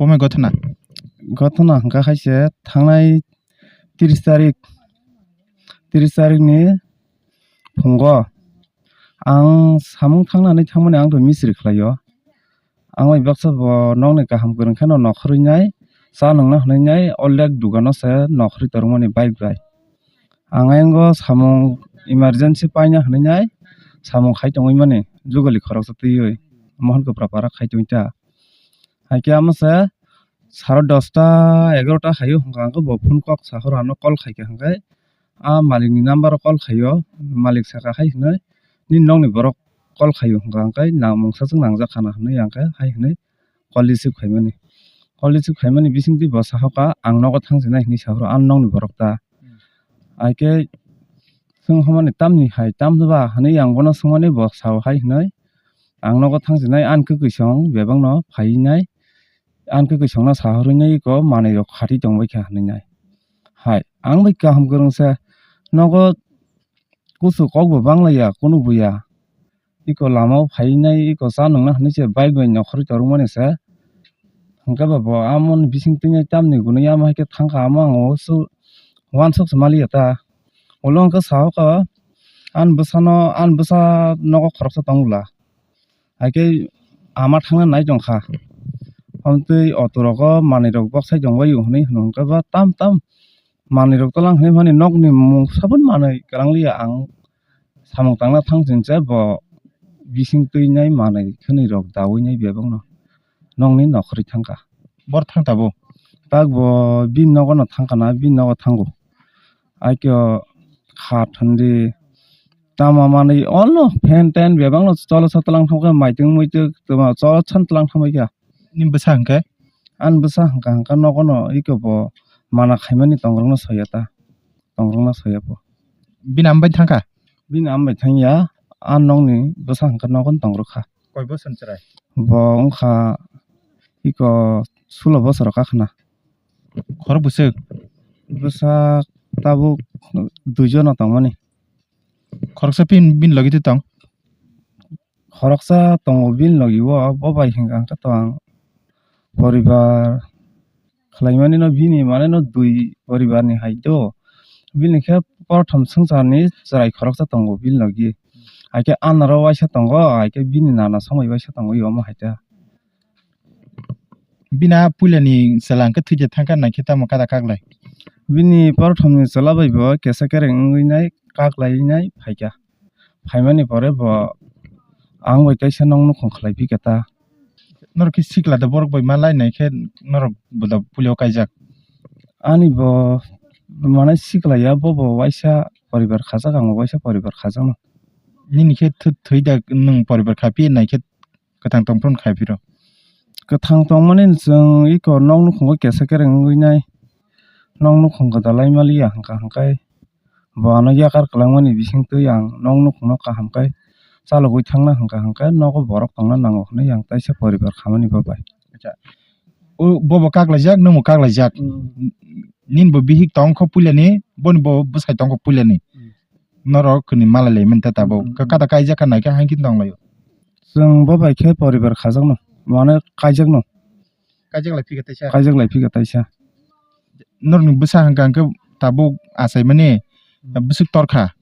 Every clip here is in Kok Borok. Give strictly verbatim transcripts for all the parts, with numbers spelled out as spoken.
Bomai gothona? Gothona hwnkha khaise thangnai tris tarik, tris tarikni phungo ang samung thangnani thangmani ang to misri khlaio. Ang bai baksa bo nokni kaham kwrwng kheno nokhorwi nai, cha nungna hwnwi nai, o lek dugano se nokhorwi tormani bike bai. Ang ayang o samung emergency paina hwnwi nai, samung khai tongwi mani, jugali khoroksa twiwi, Mohon Kwpra para khai tongwi ta. Hai khe amo se saro dosta, egarota haio hwnkha, hwnkhe bo phone kok sahoro ano call khaikha hwnkhe, a malikni number o call khaio, malik saka hai hwnwi, "Nini nokni borok call khaio," hwnkha, hwnkhe nang mungsa swk nangjak khana hwnwi, hwnkhe hai hwnwi call receive khaimani. Call receive khaimani bisingtwi bo sahoka, "Ang nogo thangsinai," hwnwi sahoro, "Ang nokni borok ta." Hai khe swng hwnmani, "Tamni hai, tamni ba?" hwnwi ang bono swngmani, bo sao hai hwnwi, "Ang nogo thangsinai, ani kwkwi song bebakno phainai, ani kwkwi songno sahorwi nai iko manwi rok khatwi tongbai kha," hwnwi nai. Hai, ang bai kaham kwrwngsa, nogo kusu kok bo banglaiya, kunu buya. Iko lama o phainai, iko cha nungna hwnwi se bike bai nokhorwi torwkmani se. Hwnkhe ba bo amoni bising twi tamni gunui amo hai khe thangkha, amo ang o su wansuk se maliya ta. Ulo hwnkhe sahoka ani bwsano, ani bwsa nogo khoroksa tongla. Hai khe ama thangna nai tongkha. Amtwi auto rogo manwi rok boksai tongbaio hwnwi hwnkhe ba tam tam manwi rok tolang hwnwi mani nokni mung sabun manwi kwlangliya ang. Samung tangna thang chwngsa bo bising twi nai manwi khwnwi rok dawi nai bebakno nokni nokhorwi thangkha. Bor thang tabuk? Tak bo bini nogo no thangkha na, bini nogo thango. Aikyo kha thandi tama manwi olo phen ten bebakno cholo sa tlang thangkha, maitung muitung tama cholo san tlang thangbai kha. Ni bwsa hwnkhe? Ani bwsa hwnkha hwnkha nogo no iko bo mana khaimani tongrokno soya ta. Tongrokno soya bo. Bini ama bai thangkha? Bini ama bai thangya, a nokni bwsa hwnkha nogon tongrokha. Koi bosor chwrai? Bo wngkha iko sulo bosoro kakhna. Khorok bwswk? Bwsa tabuk duijono tongmani. Khoroksa pin bini logi twi tong? Khoroksa tongo bini logi o, bo bai hwnkha hwnkhe to ang poribar khlaimani no bini mane no dui poribar ni hai do. Bini khe prothom swngcharni chwrai khoroksa tongo bini logi. Hai khe anaro waisa tongo, hai khe bini nana songwi waisa tongo omo hai ta. Bini a puilani chwla hwnkhe thwija thangkha naikhe tamo kada kaklai? Bini prothomni chwla bai bo kesa kereng wngwi nai kaklai nai phaikha. Phaimani pore bo ang bai kaisa nok nukhung khlai phikha ta. Norok khe sikla da borok bai ma lainai khe norok bo da puilao kaijak? Ani bo mane sikla ya, bo bo waisa poribar khajak, ang bo waisa poribar khajakno. Nini khe thwi da nwng poribar kha phi nai khe kwthang tong phuru khai phiro. Kwthang tongmani chwng iko nok nukhungo kesa kereng wngwi nai. Nok nukhung gwdalai maliya hwnkha hwnkhe bo ano yakar kwlangmani bisingtwi ang nok nukhungno kaham khe chalogwi thangna hwnkha hwnkhe nogo borok tongna nango hwnwi ang taisa poribar khamani bo bai. Acha. O bobo kaklaijak, nwngbo kaklaijak. Hmm. Nini bo bihik tongkho puilani, boni bo bwsai tongkho puilani. Hmm. Norok kwnwi malai lai mani ta tabuk. Hmm. Kha kada kaijak kha naikhe hangkhe tonglaio. Chwng bo bai khe poribar khajakno, mane kaijakno. Kaijak lai phikha taisa? Kaijak lai phikha taisa. Norokni bwsa hwnkha hwnkhe tabuk achaimani, hmm, bwswk torkha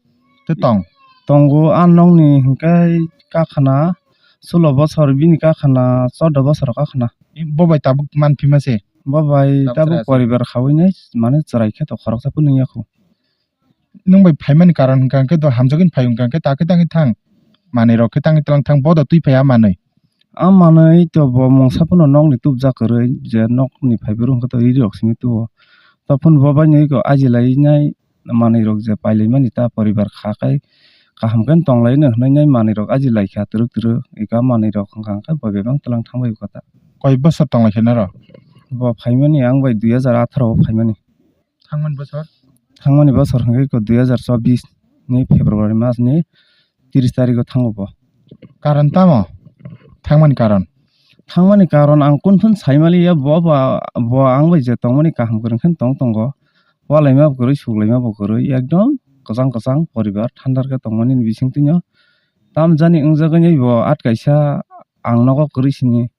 tei tong? Tongo, a nokni hwnkhe kakhana sulo bosor, bini kakhana chordo bosor kakhana. Bo bai tabuk manphima se? Bo bai tabuk chwrai tabuk se? Poribar khawi nai, mane chwrai khe to khoroksa phano wngya kho. Nwng bai phaimani karon hwnkha hwnkhe do hamjagwini phai hwnkha hwnkhe ta khe tangwi thang. Manwi rok khe tangwi tlang thang, bo do twi phai a manwi. A manwi to bo mungsa phano nokni tubjak kwrwi, je nokni phai bwrwi hwnkhe to ri rok simi tubo. To phano bo bai nwi ko aji lai nai manwi rok je pai lai mani ta poribar kha khai kaham khe tong lai no hwnwi nai manwi rok aji lai kha twrwk twrwk. Eka manwi rok hwnkha hwnkhe bo bebak tlang thang bai kha ta. Koi bosor tong lai kha norok? Bo phaimani ang bai dui hajar atharo o phaimani. Thangmani bosor? Thangmani bosor hwnkhe iko dui hajar chobbish ni February mas ni tris tarikh o thango bo. Karon tamo? Thangmani karon? Thangmani karon ang kunu phano saimaliya, bo ba, bo ang bai je tongmani kaham kwrwng khe tong tongo. Walaima bo kwrwi, suklaima bo kwrwi, ekdom kwchang kwchang poribar thandar khe tongmani bisingtwino. Tam jani wngjagwi bo at kaisa ang nogo kwrwi sini.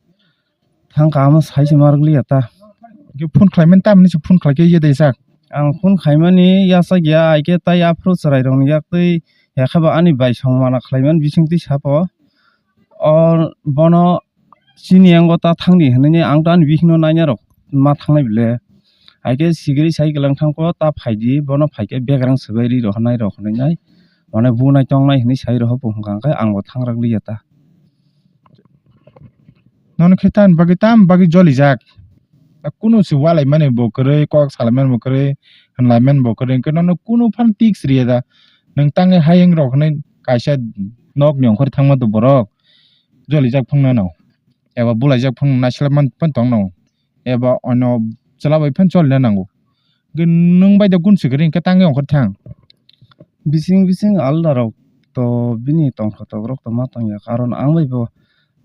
Thang kaham sai se marwk liya ta. Ke phone khlai mani tamni se phone khlai khe ye dai sak. Ang phone khaimani yachak ya, ai khe tai aphuru chwrai rokni yak twi ya khe ba ani bai song mana khlai mani bising twi sapo. O bono chini yango ta thangdi hinwi ang to ani bihikno naina rok ma thangnai bile. Ai khe sigiri sai kwlang thangkho ta phaidi, bono phai khe begrang swbai ri rohornai rok hinwi nai. Mane bunai tongnai hinwi sai roho bo hwnkha khe ang bo thang rwk liya ta. Nono khe tamni bagwi, tamni bagwi jolijak. Kunu se walai mani bo kwrwi, kok salai mani bo kwrwi, hinlai mani bo kwrwi, hwnkhe nono kunu phano tiks riya da. Nwng tangwi hayung rok hinwi kaisa nokni ongkhor thangma do borok jolijak phano no, eba bulaijak phano naisla man phano tongno, eba ono chwla bai phano cholina nango. Hwnkhe nwng bai da kunu se kwrwi hwnkhe tangwi ongkhor thang. Bising bising alda rok to bini tongthotok rok to ma tongya, karon ang bai bo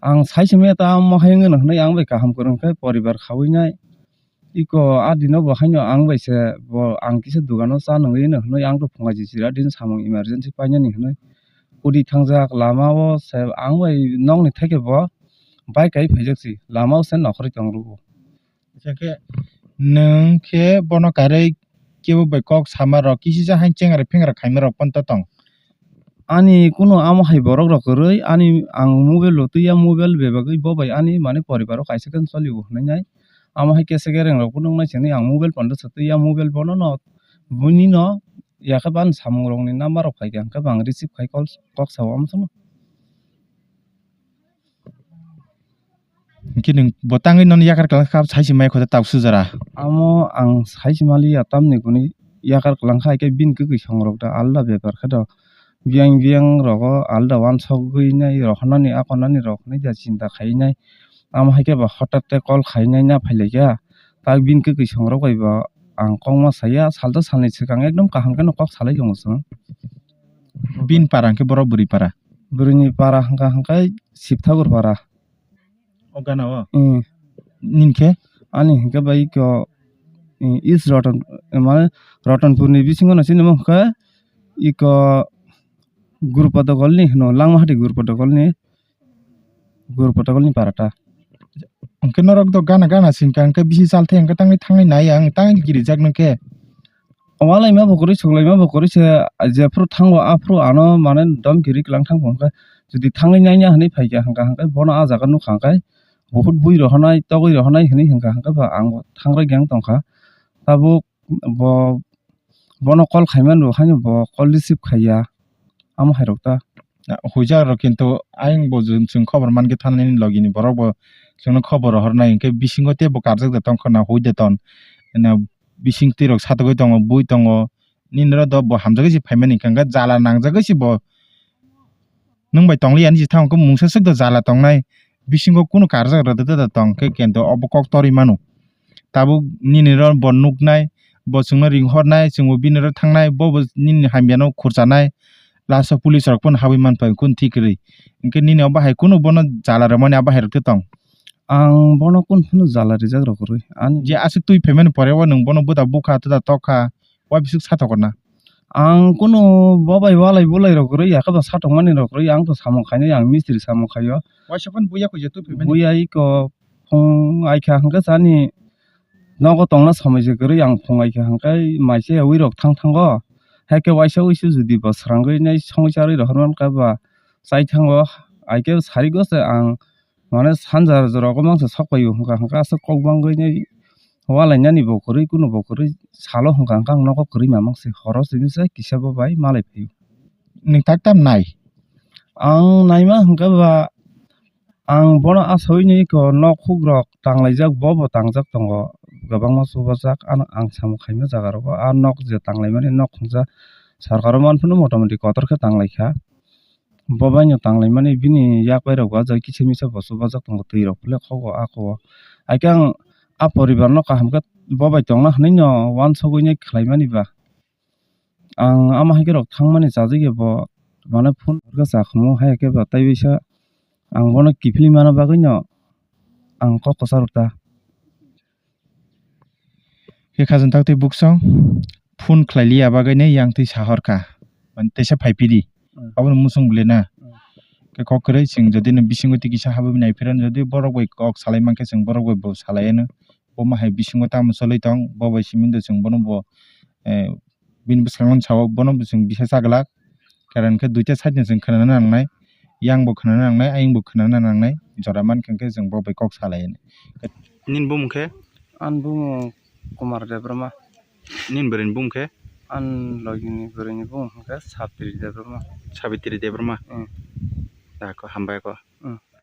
ang sai se meta amo hai wngno hinwi ang bai kaham kwrwng khe poribar khaui nai. Iko a dino bo haino ang bai se bo ang kisa dugano cha nungwi no hinwi ang to phunga jichira din samung emergency painani hinwi udi thangjak lama o se ang bai nokni theke bo bike kai phaijak si lama o se nokhorwi tong rwo. Hwnkhe nwng khe bono karwi kebo bai kok sama rok, kisisa hai chengra phengra khaima rok phano to tong. Ani kunu amo hai borok rok kwrwi, ani ang mobile bo twiya, mobile bebagwi bo bai ani mane poribaro kaisa khe choli o hinwi nai. Amo hai kesa kereng rok phano wngnai sini ang mobile phone rwsa twiya, mobile bono no buini no yakhe bani samung rokni number rok phaikha hwnkhe bo ang receive khai call kok sao amo chwngno. Hwnkhe nwng bo tangwi nono yakar kwlangkha, sai se mai kho da tabuk sujara. Amo ang sai se maliya, tamni kwnwi yakar kwlangkha, hai khe bini kwkwi songrok da alda bepar khe do. Biyang biyang rogo alda wansogwi nai rohornani akonani rok hinwi da chinta khai nai. Amo hai khe ba hotat khe call khai nai na phai lai kha. Tak bini kwkwi songrok bai bo ang kok ma saya, salta salni swkang ekdom kaham kheno kok salai tongo chwng. Bini para hwnkhe borok bwrwi para? Bwrwini para hwnkha hwnkhe Sibthagur para. O gana o? Hmm. Nini khe? Ani hwnkhe bai iko, hmm, East Roton, mane Rotonpurni bisingo no chini mo hwnkhe iko Guru Pada Golni hwno, Langmahati Guru Pada Golni, Guru Pada Golni para ta. Hwnkhe norok do gana gana singkha hwnkhe bisi chal the hwnkhe tangwi thangnai nai ang tangwi kirijak nokhe. Walaima bo kwrwi, suklaima bo kwrwi se, jephru thango aphru ano mane dom kiri kwlang thang bo hwnkhe, jodi thangwi naiya hinwi phaikha hwnkha hwnkhe bono ah jaga nukha hwnkhe, buhut bui rohornai, togwi rohornai hinwi hwnkha hwnkhe ba ang bo thangrwk yang tongkha. Tabuk bo, bono call khaimani bo haino bo call receive khaiya. Amo hai rok ta. Huijak rok kintu ayang bo chwng, chwng khobor mankhe thanani logi ni borok bo chwngno khobor rohor nai hwnkhe bisingo teibo karjak de tong khna hui de ton. Eno bising twi rok satogwi tongo, bui tongo. Nini oro do bo hamjagwi se phaimani hwnkha hwnkhe jala nangjagwi se bo nwng bai tong li ani se thango hwnkhe mungsa swk do jala tongnai. Bisingo kunu karjak rwdwk da tong khe kintu obo kok torwi mano. Tabuk nini oro bo nuknai, bo chwngno ringhornai, chwngbo bini oro thangnai, bobo nini hamyano khurchanai, last o police rok phano habwi manpai kunu thik kwrwi. Hinkhe nini obo hai kunu bono jala rwmani abo hai rok tong? Ang bono kunu phano jala rijak rw kwrwi. Ani je aswk twi phaimani pore o nwng bono bwda bukha twda tokha, uaibiswk satok na? Ang kunu bo bai walai bulai rok kwrwi ya, khe ba satokmani rok kwrwi, ang to samung khainai, ang mistri samung khaio. Waisa phano buya khuja twi phaimani? Buya iko phung ai kha hwnkhe chani nogo tongna somoi se kwrwi, ang phung ai kha hwnkhe mai se wi rok thang thango. Hai khe waisa wi se jodi bo srangwi nai songwi charwi rohor man kha ba chai thango, ai khe sari go se ang Mane sanja rogo mangsa sok paio hwnkha hwnkha aswk kok bangwi nai walainani bo kwrwi, kunu bo kwrwi salo hwnkha hwnkha ang nogo kwrwi mamang se, horo simi se kisa bo bai malai phaio. Nwng tak tam nai? Ang naima hwnkha ba ang bono asawini iko nok huk rok tanglaijak, bo bo tangjak tongo, kwbangma chubajak, ano ang samung khaima jaga rogo a nok je tanglaimani nok hwnjak sorkaro manphano motamoti kotor khe tanglaikha. Bo bai no tanglaimani bini yak bai rok bo ah jaga kisa misa bo chubajak tongo, twi rok phulek kok o ako o. Haikhe ang ah poribar no kaham khe bo bai tongna hinwi no uansugwi nai khlaimani ba. Ang ama haikhe rok thangmani chajakya bo mane phone hwnkhe chakhwmo, haikhe ba tei bisa ang bono kiphilwi mana bagwi no ang kok kwcharo ta. Khe khajang tak tei buksong phone khlai liya bagwi nai yang twi sahor kha. Mane teisa phai pidi. Hmm. Abono musung bwle na. Hmm. Khe kok kwrwi chwng jodi no bisingo twi kisa habwi nai phirano, jodi borok bai kok salai mankhe chwng borok bai bo salai anw. Bo ma hai bisingo tamo chwlwi tong, bo bai simi do chwng bono bo, eh, bini bwskango sao, bono bo chwng bisa cha glak. Karon khe duita side no chwng khwnana nangnai, yang bo khwnana nangnai, ayang bo khwnana nangnai, jora mankha khe chwng bo bai kok salai anw. Nini bumung khe? Ani bumung Kumar Debbarma. Nini bwrwini bumung khe? Ani logini bwrwini bumung khe Sabitri Debbarma. Sabitri Debbarma? Hmm. Da ko, hambai ko. Hmm.